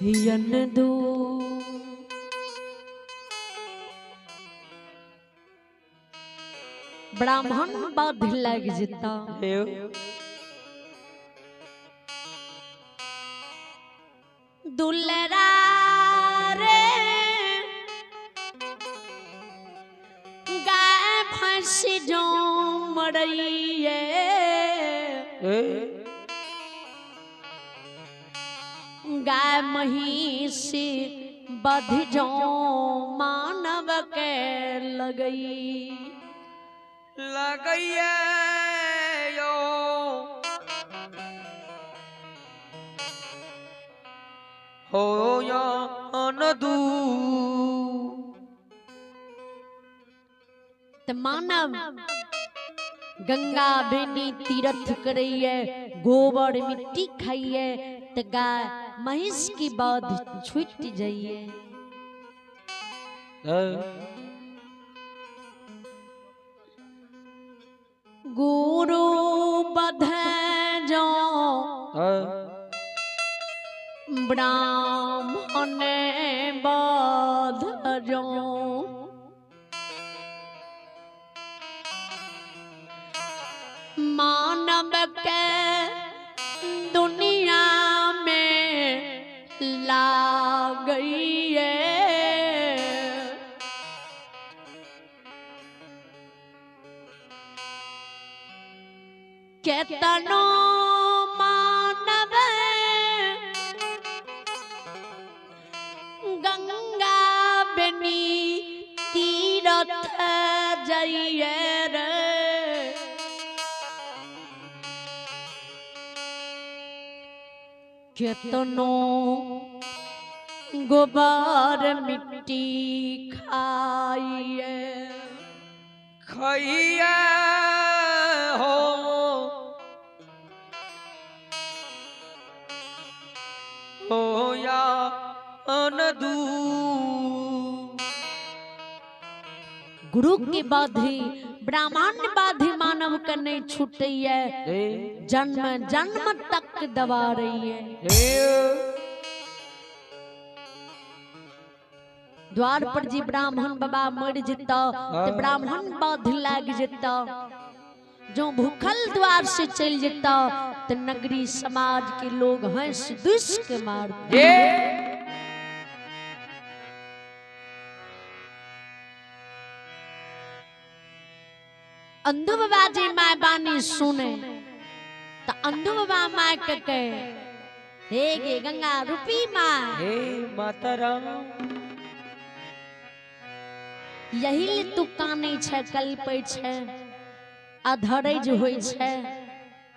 यन दू ब्राह्मण बाध लाग जेता दुलरा रे गाय भैंस जो मरैये गाय महीस बध जो मानव के लगई लगैये यो हो या अनदू त मानव गंगा बेनी तीर्थ करैये गोबर मिट्टी खाइये त गाय महिष की बाध छूट जाइए। गुरु बध जो ब्राह्मण बध जो मानव के दुनिया में लागइए केतनो मानव गंगा बनी तीर्थ जाइए रे केतनो गोबर मिट्टी खाइए खाइए हो या अनदू। गुरु के बाधी ब्राह्मण बाधी मानव के नहीं छूटैये जन्म जन्म तक दबा रही है। द्वार पर जी ब्राह्मण बाबा मर जेता तो ब्राह्मण बाध लाग जेता जो भूखल द्वार से चल जेता तो नगरी समाज के लोग हंस दुस के मार। अंधु बाबा जी my बानी सुने तो अंधु बाबा my के कहे हे गे गंगा रूपी माँ हे माता राम यही ले तू कानै छै कल्पै छै अधरज होइ छै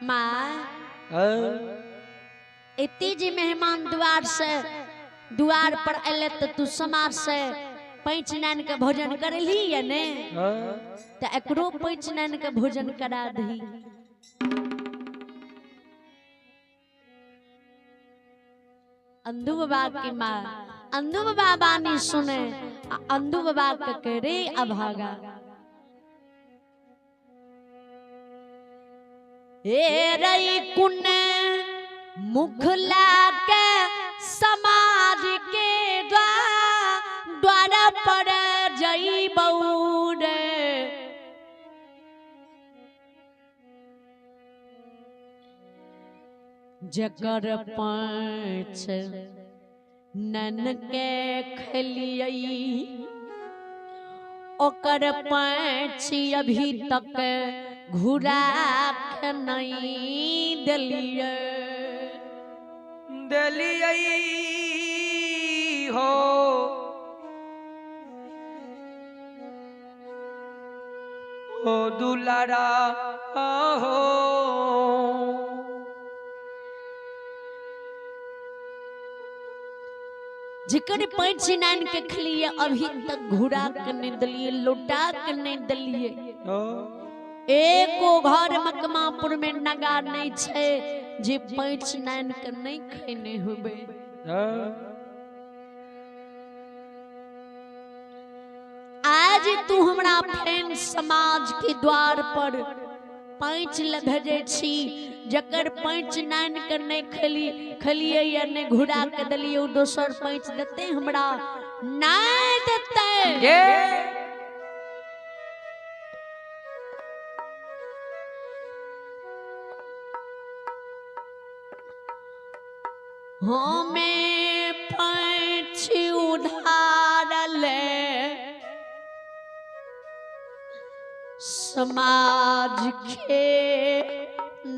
माँ एते जे मेहमान द्वार से द्वार पर अयले तो तू समाज से पैंच नान के भोजन करली या ने तो एकरो पैंच नान के भोजन करा दही। अंधु बाबा की माँ अंधु बाबा बानी सुने अंधु बाबा के कह रे अभागा हे रई कुन मुख लाके समाज के द्वार पर जइबौ रे जकर पाँच नन के खलियई ओकर पाँच अभी तक घुरा के नहीं दिलियै दिलियै हो ओ दुलारा हो जिकर पैंच नान के खलिए अभी तक घुरा के नहीं दिलिए लौटा के नहीं दिलिए एको घर मकमापुर में नगा नहीं छे जे पैंच नान के नहीं खेने हुए। आज तू हमरा फैन समाज के द्वार पर पैंच ले भेजै छी, जकर पैंच नान के नहीं खेली खेलिए या नहीं घुरा के देलिए, ओ दोसर पैंच देते हमरा नहीं देते। ये हमें पैंच उधार ले समाज के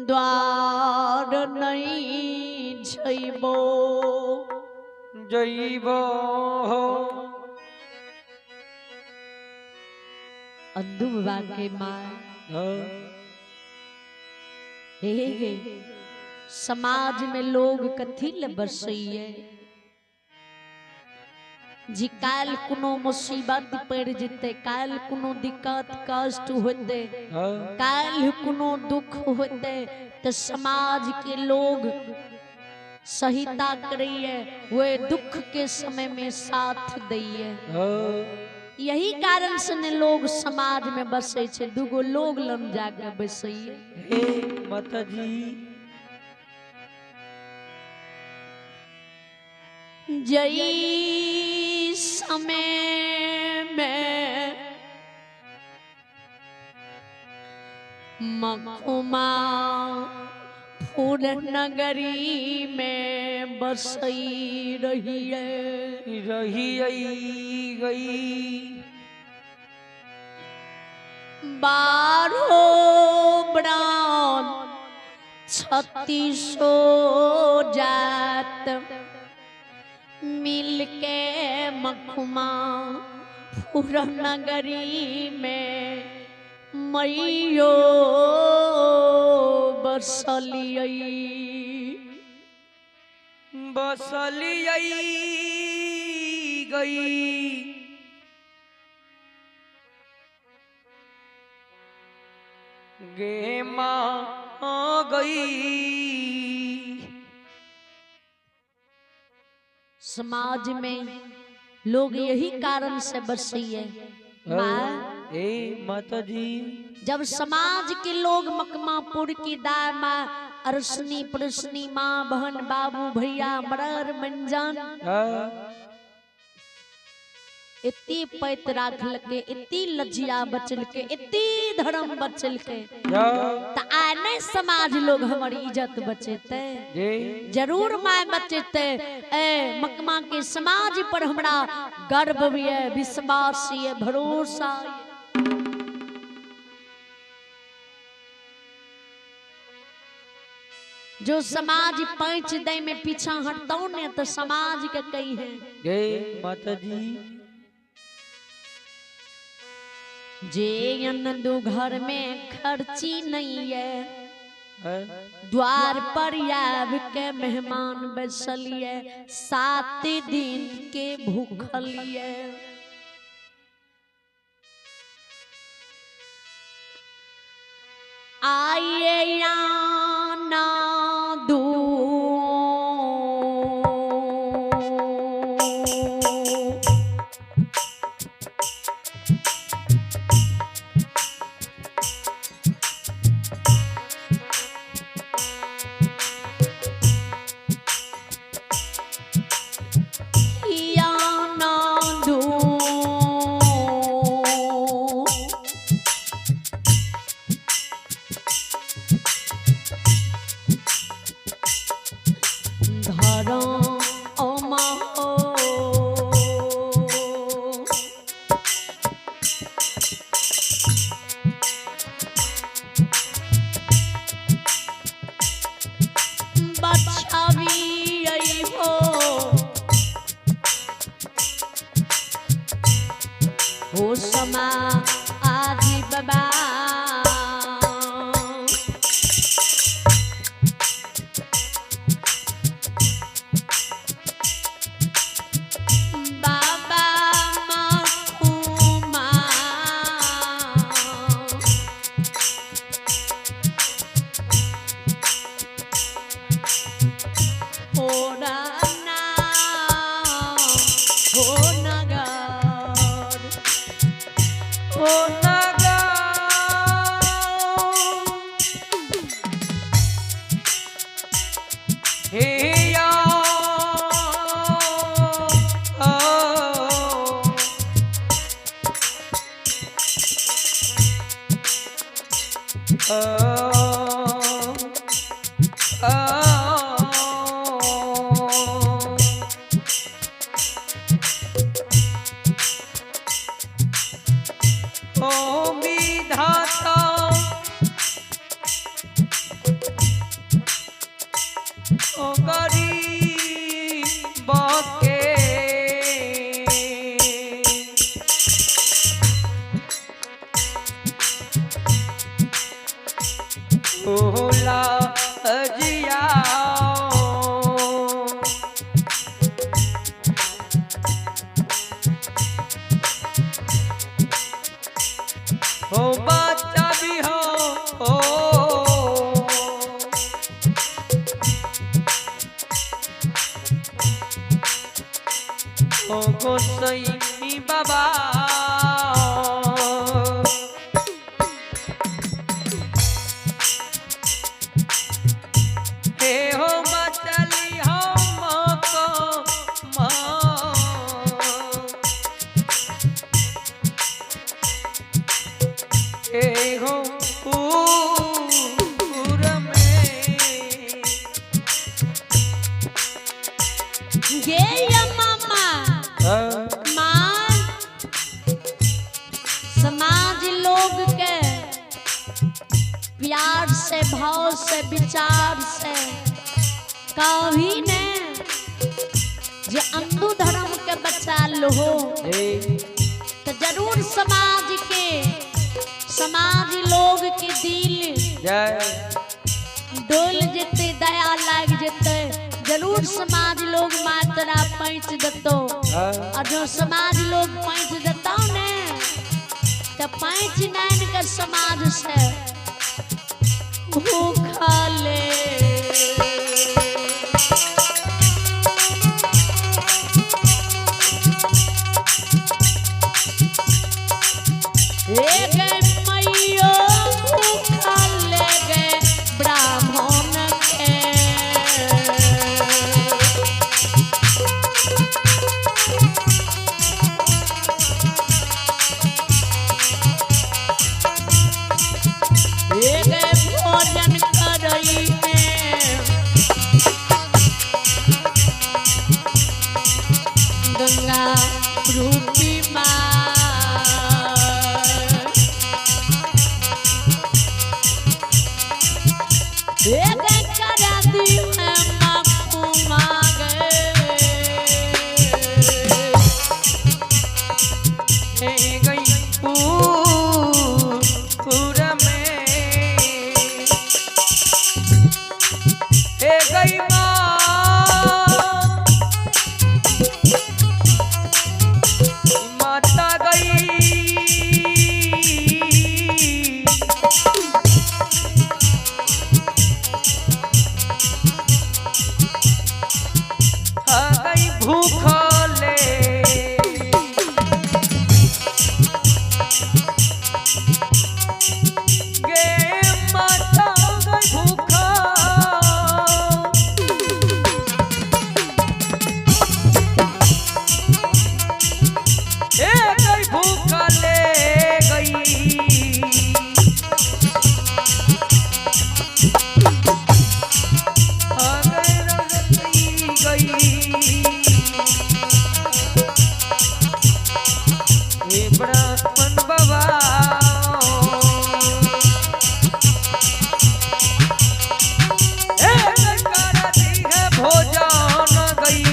द्वार नहीं जइबो जइबो हो। अंधु बाबा के माँ हे गे, समाज में लोग कथी ले बसैये जी, काल कोनो मुसीबत पड़ जेते, काल कोनो दिक्कत कष्ट होते, काल कोनो दुख होते, तो समाज के लोग सहिता करिए, वे दुख के समय में साथ दैये। यही कारण से ने लोग समाज में बसे छे, दुगो लोग लम जाके बसैये। हे माता जी जई समय में मखुमा फूल नगरी में बसई रही है रही आई गई। बारो ब्राह्मण 36 जात मिल के मखुमा फूल नगरी में मैयो बसलियै बसलियै गई। गे माँ गई। समाज में लोग यही कारण से बसैये माँ। ए माता जी जब समाज के लोग मकमापुर की दाय माँ अरसनी पड़ोसनी माँ बहन बाबू भैया मरर मंजन इतनी पैत राखल के, इतनी लज्जिया बचल के, इतनी धर्म बचल के, त आ नहीं समाज लोग हमारी इज्जत बचेते, जरूर माय बचेते। ए मकमा के समाज पर हमरा गर्व भी है, विश्वास है, भरोसा है। जो समाज पैंच दे में पीछा हटतो ने तो समाज के कही है। गे माता जी जे अनंदू घर में खर्ची नहीं है, द्वार पर आब के मेहमान बैसलिए, 7 दिन के भूखलिए। आइए आना दू हो समा आदि बाबा बाबा मखुमा हो ना हो नगर हो नगर। ओ विधाता ओ गरीब के ओला अजिया हो बच्चा भी हो ओ ओ गोसाई बाबा हे हो बचली हो माँ को माँ हे हो पूर में गे या मामा माँ समाज लोग के प्यार से भाव से विचार से कभी ने जे अंधु धर्म के बचा लो तो जरूर समाज के समाज लोग के दिल जय डोल जेते दया लाग जेते जरूर समाज लोग मात्रा पैंच देतो और जो समाज लोग पैंच देता ने तो पैंच नैन के समाज से भूखा ले ले गए मैयो भूखा ले गए ब्राह्मण के। ले गए भोजन करई में गंगा रूपी माँ एक करा दी है मापू मांगे। हे गई पूर में हे गई माँ माता गई आ गई भूखले गे माता गई भूखा ए गई भूखा ले गई आ गई रंगई गई हे ब्राह्मण बाबा ए करती है भोजन गई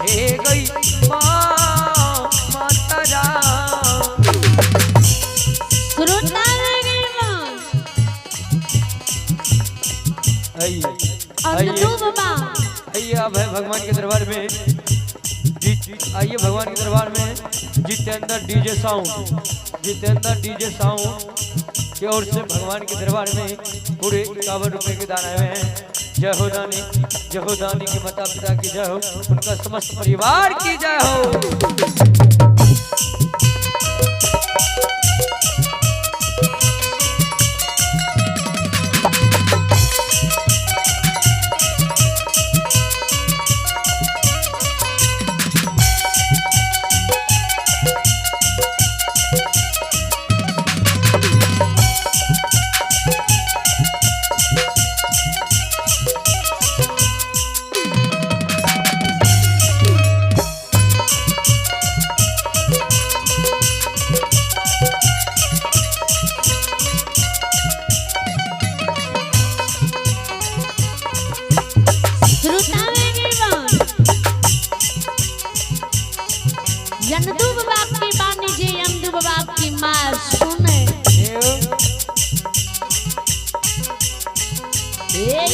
हे गई माँ माता राम श्रोता रह गई माँ। आइए अंधु बाबा आइए अब है भगवान के दरबार में आइए भगवान के दरबार में Jitendra DJ sound Jitendra DJ sound की ओर से भगवान के दरबार में पूरे 51 रुपए के दान आए हुए हैं। जय हो दानी, जय हो दानी के माता पिता की जय हो, उनका समस्त परिवार की जय हो।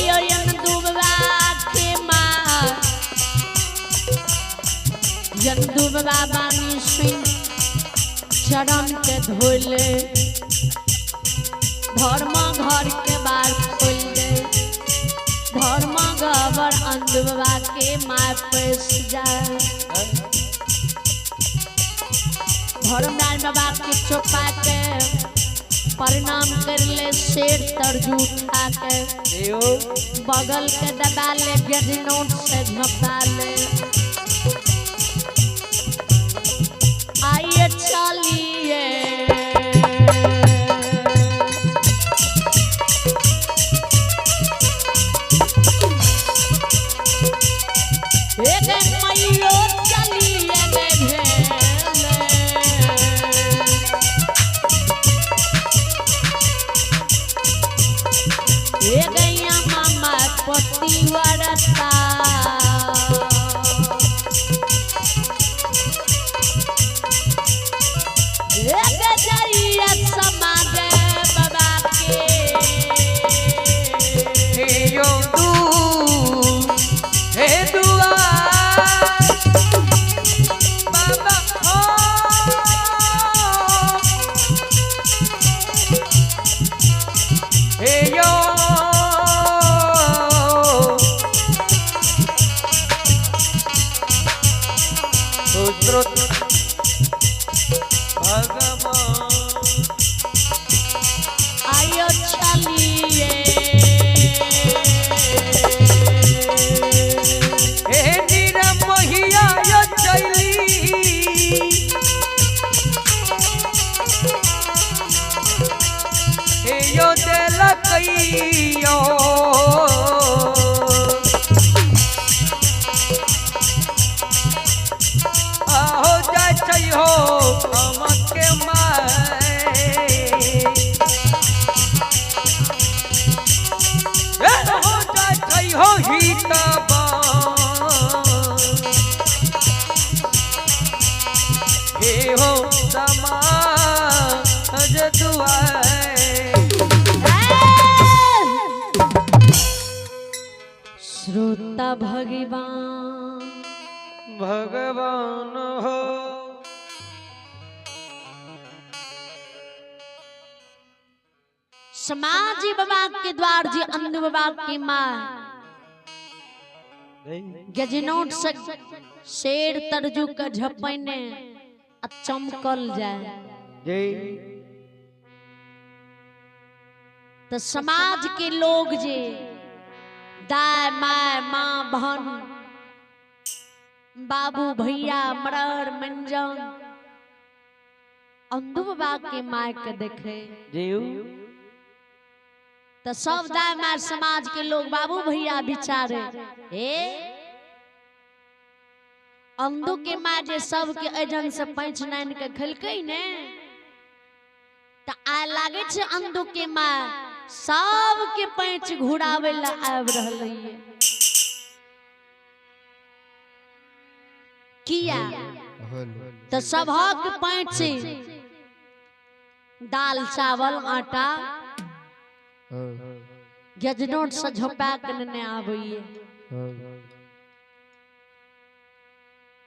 यंदू बाबा के माँ यंदू बाबा बानी सुन चरण के धोले धर्म घर के बार खोल दे धर्म गबर अंधु बाबा के माँ पैस जाए धर्मनारायण बाबा के चौपा के प्रणाम कर ले शेर तरजू उठा के देव बगल के दबा ले गजनोट से झपा ले आइए चलिए एक मैयो चलिए गे भेले। ए गैया मामा पतिवरता ए गजरिया समाज बाबा के हे यो दू हे दुआ बाबा हो हे यो सुश्रुत भगवान आयो चलिए हे निरमोहिया यो चैली हे यो देलकैयो आहो जाइ छै हो हमके माय हे हो जाइ छै हो हितबा हे हो समाज दुआए श्रोता भगवान भगवान हो समाज बाबा के द्वार जी अंध बाबा की माँ गजनोट से शेर तरजू के झपने आ चमकल जाए जय तो समाज के लोग जे दाय my माँ बहन बाबू भैया मरर मंजन अंधु बाबा के माय के देखे जय तो सब दाय my समाज के लोग बाबू भैया बिचारे ए अंधु के माँ जे सबके एजन से पैंच नाइन के खेलकै ने तऽ आइ लागै छै अंधु के माँ सबके पैंच घुराबै लए आबि रहलैये किया तऽ सबहक पैंच दाल चावल आटा गजनोट से झोपा के नेने आबैये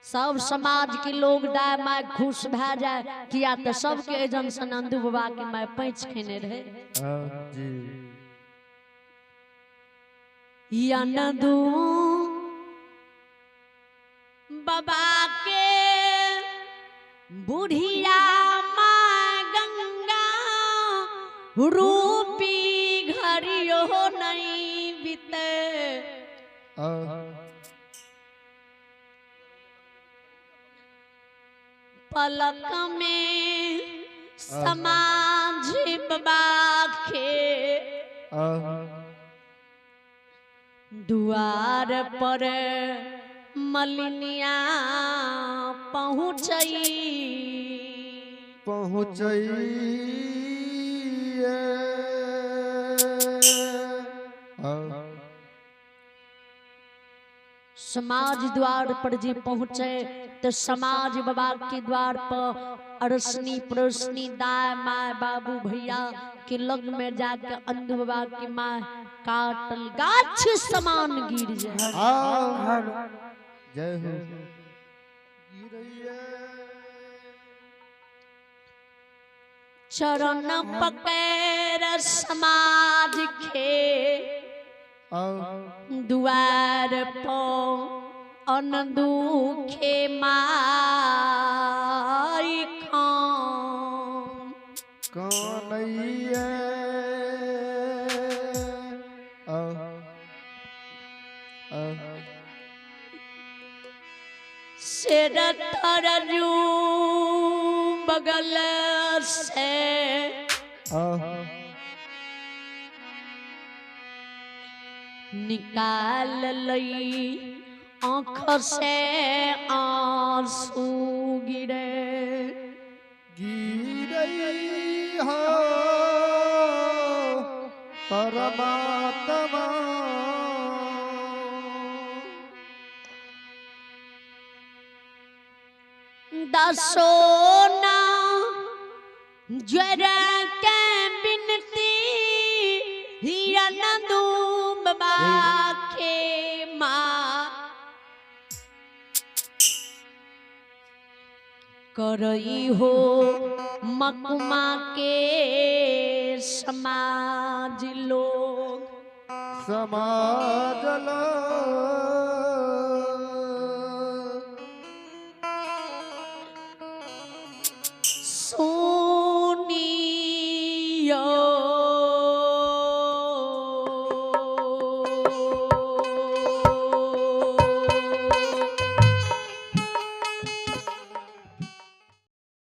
सब समाज के लोग दाय my खुश भए जाए किया तऽ सबके एजन से नंदू बाबा के माय पैंच खेने रहे या नंदू बाबा के बुढ़िया माँ गंगा रूपी घरियो नहीं बीते पलक में समाज बाबा के दुआर पर मलिनिया पहुँचई पहुँचैये समाज द्वार पर जे पहुँचे तो समाज बाबा के द्वार पर अड़सनी पड़ोसनी दाय माय बाबू भैया के लग में जाके अंधु बाबा की माँ काटल गाछ समान गिर जाए। जय हो। चरण पकड़ समाज के द्वार पो अनदुखे माई खान कन्हैया सिर तरजू बगल से निकाल लई आँख से आंसू गिरे गिरई हो परमात्मा दसो ना जरा के बिनती हिरन दूब के माँ करई हो मकुमा के समाज लोग समाज लोग।